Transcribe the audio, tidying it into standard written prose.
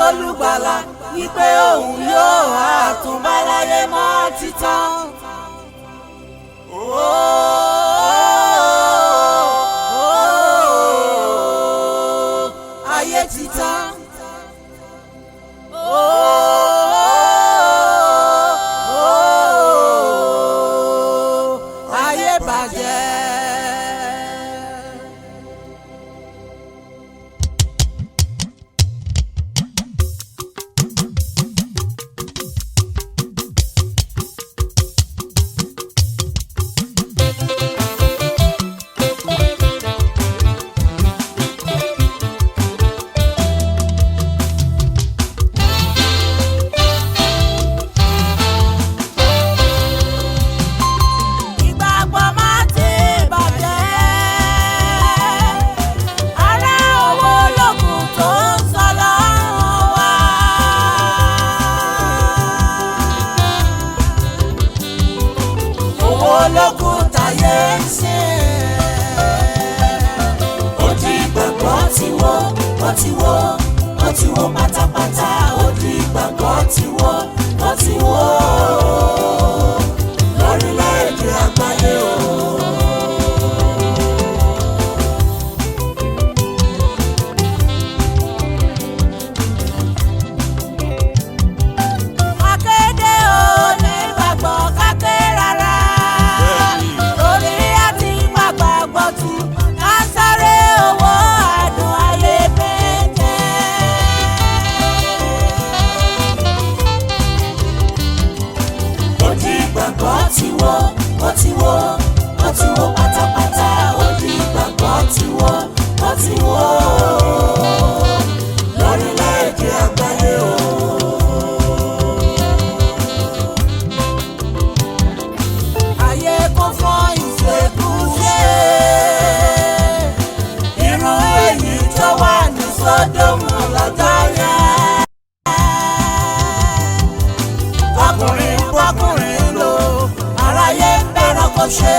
Sólùgbàlà wípé òun yóò àtúnbáláyé mọ́ títàn. Ooo, ayé títàn. Ooo, ayé bàjẹ́. Ìgbàgbọ́ máa ti bàjẹ́. Ará owó lókun tó ń sọ lọ́rùn wa. Owó lókun táyé ń sìn. Odi ìgbàgbọ́ ti wó, ó ti wó, ó ti wó pátápátá. Odi ìgbàgbọ́ ti wó, ó ti wó lórílẹ̀-èdè àgbáyé o. Akéde onígbàgbọ́ káké rárá. Torí àti gbàgbọ́ tí ká sáré owó àdùn ayé pété. Odi ìgbàgbọ́ ti wó, ó ti wó, ó ti wó pátápátá. Odi ìgbàgbọ́ ti wó, ó ti wó. Lórílẹ̀-èdè àgbáyé o. Ayé kún fún ìṣekúṣe. Irú èyí tó wà ní Sódómù lọ́jọ́ yẹn. Ọkùnrin bọ́kùnrin lò, aráyé ń bẹ̀rẹ̀ kó ṣe.